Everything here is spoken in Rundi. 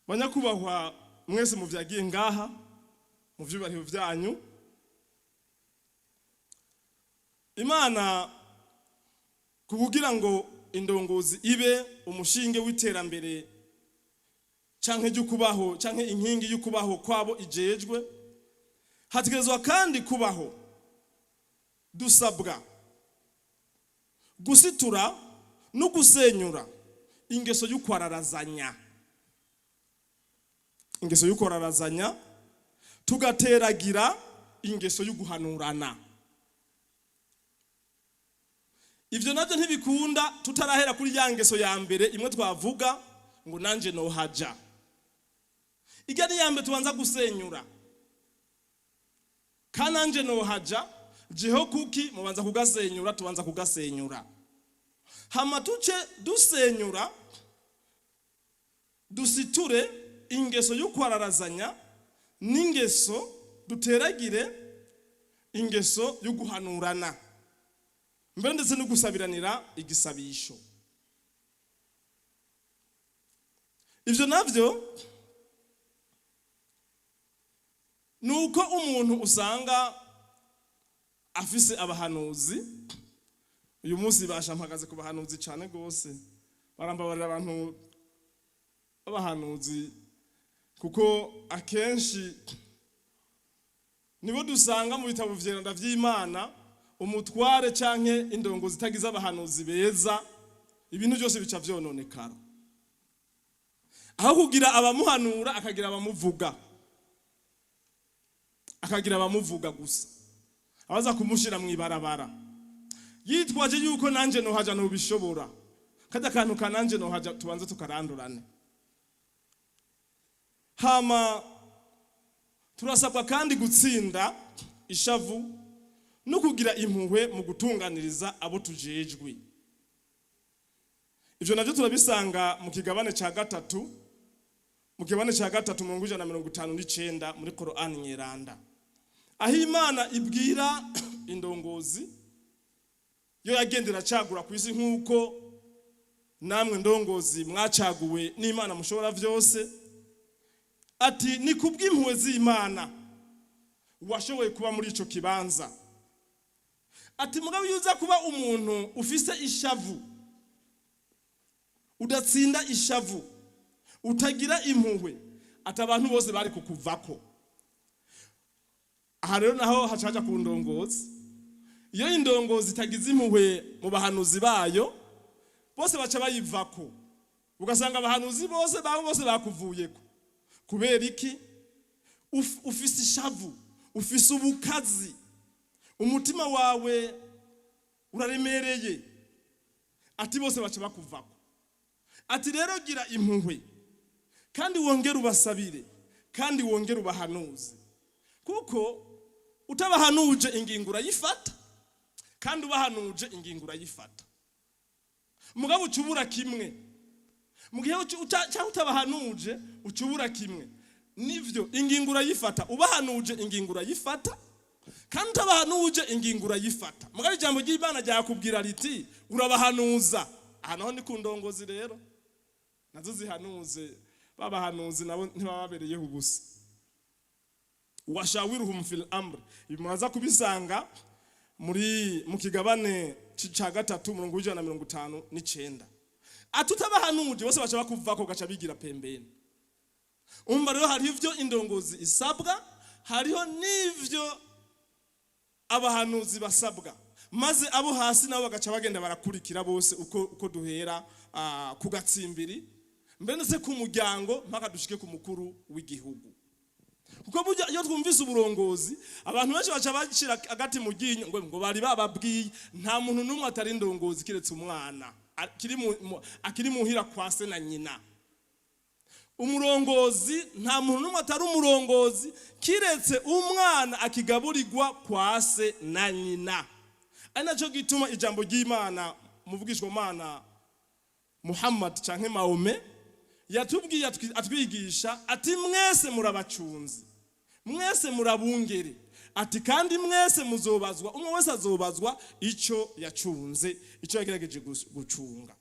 Banyakubahwa mwese muvyagiye ngaha mu vyubahiro vyanyu, Imana kugira ngo indongozi ibe umushinge w'iterambere canke ry'ukubaho canke inkingi y'ukubaho kwabo ijejwe, hategerezwa kandi kubaho dusabwa gusitura no gusenyura ingeso y'ukwararazanya, ingeso y'ukwararazanya, tugateragira ingeso y'uguhanurana. Ivyo navyo ntibikunda tutarahera kuri ya ngeso ya mbere imwe twavuga ngo nanje nohaja. Irya ni ya mbere tubanza gusenyura. Ka nanje nohaja, jeho kuki mubanza kugasenyura, tubanza kugasenyura. Hama tuce dusenyura, dusiture ingeso y'ukwararazanya n'ingeso, duteragire ingeso y'uguhanurana, mbere ndetse no gusabiranira igisabisho. Ivyo navyo nuko umuntu usanga afise abahanuzi. Uyu munsi bashampagaze ku bahanuzi cyane gose, barambabarira abantu b'abahanuzi, kuko akenshi nibo dusanga mu bitabo vyeranda vy'Imana. Umutware canke indongozi itagize abahanuzi beza, ibintu byose bica vyononekara. Aho kugira abamuhanura akagira abamuvuga, akagira abamuvuga gusa, abaza kumushira mu ibarabara yitwaje yuko nanje nohaja ntubishobora. Kajya kantu ka nanje nohaja tubanze tukarandurane. Hama turasabwa kandi gutsinda ishavu no kugira impuhwe mu gutunganiriza abo tujejwe. Ivyo navyo turabisanga mu kigabane ca gatatu, mu kigabane ca gatatu mu 159 muri Korani Nyeranda, aho Imana ibwira indongozi yo yagendera cagura ku isi, nk'uko namwe ndongozi mwacaguwe n'Imana mushobora vyose, ati ni kubw'impuhwe z'Imana washoboye kuba muri ico kibanza. Ati mugabo iyo uza kuba umuntu ufise ishavu, udatsinda ishavu, utagira impuhwe, ati abantu bose bari kukuvako. Aha rero naho hacaja ku ndongozi. Iyo indongozi itagize impuhwe mu bahanuzi bayo, bose baca bayivako, ugasanga abahanuzi bose babo bose bakuvuyeko. Kubera iki? Ufise ishavu, ufise ubukazi, umutima wawe uraremereye. Ati bose baca bakuvako. Ati rero gira impuhwe, kandi wongere ubasabire, kandi wongere ubahanuze, kuko utabahanuje ingingo urayifata, kandi ubahanuje ingingo urayifata. Mugabo ucubura kimwe mu gihe cyangwa utabahanuje ucubura kimwe. Nivyo, ingingo urayifata, ubahanuje ingingo urayifata, kandi utabahanuje ingingo urayifata. Mugabo ijambo ry'Imana ryakubwira riti urabahanuza. Aha naho ni ku ndongozi rero, nazo zihanuze, babahanuzi nabo ntibababereyeho ubusa. Washawiruhum fil amr, ibi muraza kubisanga muri mu kigabane ca gatatu murongo w'159. Ati utabahanuje bose baca bakuvako, gaca bigira pembeni. Umva rero, hariho ivyo indongozi isabwa, hariho n'ivyo abahanuzi basabwa, maze abo hasi nabo bagaca bagenda barakurikira bose, uko duhera ku gatsimbiri, mbere ndetse ku muryango, mpaka dushike ku mukuru w'igihugu. Kuko burya iyo twumvise uburongozi, abantu benshi baca bacira agati mu ryinyo ngo bari bababwiye. Nta muntu n'umwe atari indongozi kiretse umwana akiri muhira kwa se na nyina. Umurongozi, nta muntu n'umwe atari umurongozi kiretse umwana akigaburirwa kwa se na nyina. Ari nacyo gituma ijambo ry'Imana, muvugishwamana Muhammad canke Mahomet, yatubwiye atwigisha ati mwese murabacunzi, mwese murabungere, ati kandi mwese muzobazwa, umwe wese azobazwa ico yacunze, ico yagerageje gucunga.